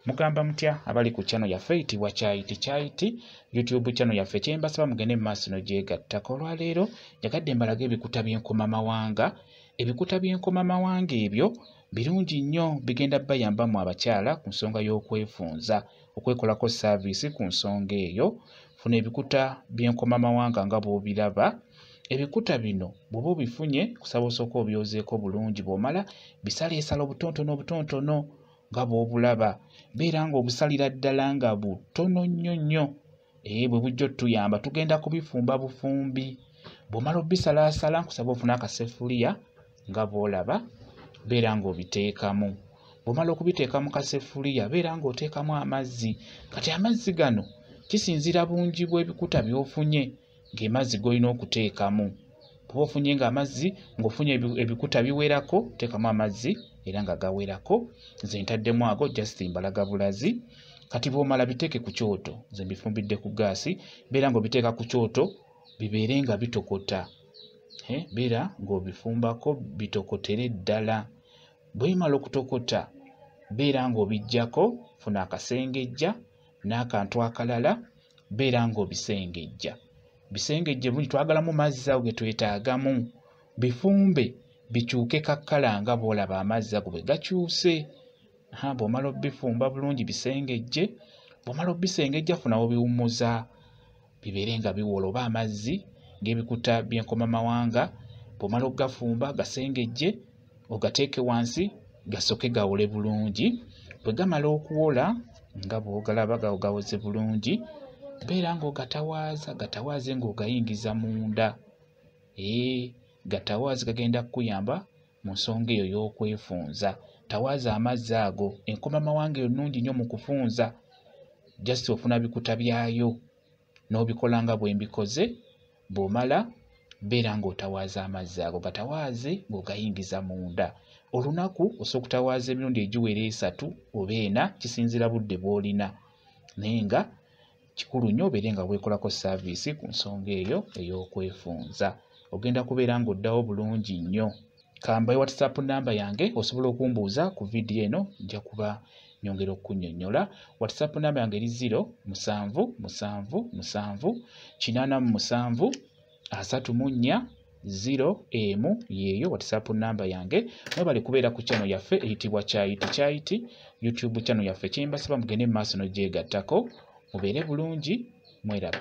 Mugamba mutya abali ku channel yaffe eyitibwa Kyayiti Kyayiti YouTube channel yaffe, kyembasaba mugende mu maaso n'ogyegattako. Olwaleero njagadde mbalaga ebikuta by'enkomamawanga. Ebikuta by'enkomamawanga ebyo birungi nnyo, bigenda bayambamu abakyala ku nsonga y'okwefunza, okwekolako saaviisi ku nsonga eyo. Funa ebikuta by'enkomamawanga nga bw'obiraba. Ebikuta bino bw'oba obifunye, kusaba osooka obyozeeko bulungi, bw'omala bisaleesala obutontono obutontono nga bw'obulaba. Beera ng'obusalira ddala nga butono nnyo nnyo. Bwe bujja otuyamba, tugenda kubifumba bufumbi. Bw'omala obisalaasala, nkusaba ofune akasefuliya nga bw'olaba, beera ng'obiteekamu. Bw'omala okubiteeka mu kasefuliya, beera ng'oteekamu amazzi. Kati amazzi gano kisinziira bungi bw'ebikuta by'ofunye ng'amazzi g'olina okuteekamu. Bw'oba ofunye ng'amazzi ng'ofunye ebikuta biwerako, teekamu amazzi era nga gawerako. Nze ntaddemu ago just mbalaga bulazi. Kati bw'omala biteeke ku kyoto, nze mbifumbidde ku ggaasi, beera ng'obiteeka ku kyoto bibeere nga bitokota. Beera ng'obifumbako bitokotere ddala. Bwe bimala okutokota, beera ng'obiggyako, funa akasengejja n'akantu akalala, beera ng'obisengejja. Bisengejje bulungi, twagalamu mazzi ago ge twetaagamu. Bifumbe bikyuke kakkala nga bw'olaba amazzi ago bwe gakyuse. Bw'omala obifumba bulungi bisengejje. Bw'omala obisengejja, funa w'obiwummuza bibeere nga biwola, oba amazzi g'ebikuta by'enkomamawanga. Bw'omala okugafumba gasengejje, ogateeke wansi gasooke gawole bulungi. Bwe gamala okuwola nga bw'ogalaba gawoze bulungi, beera ng'ogatawaaza, gatawaaze ng'ogayingiza munda. Gatawaaze gagenda kukuyamba mu nsonga eyo y'okwefunza. Tawaaza amazzi ago. Enkomamawanga eyo nnungi nnyo mu kufunza. Just ofuna bikuta byayo n'obikola nga bwe mbikoze. Bw'omala beera ng'otawaaza amazzi ago, gatawaaze ng'ogayingiza munda. Olunaku osobola okutawaaza emirundi egiwera 3 oba 4, kisinziira budde bw'olina, naye nga kikulu nnyo obeere nga weekolako saaviisi ku nsonga eyo ey'okwefunza. Ogenda kubeera ng'oddawo bulungi nnyo. Kambaye WhatsApp namba yange, osobola okumbuuza ku vidiyo eno, nja kuba nyongera okukunnyonnyola. WhatsApp namba yange eri 0 7 7 7 87 34 0 emu. Yeeyo WhatsApp namba yange. Mwebale kubeera ku channel yaffe eyitibwa Kyayiti Kyayiti YouTube channel yaffe. Kyembasaba mugende mu maaso n'ogyegattako, mubeere bulungi, mweraba.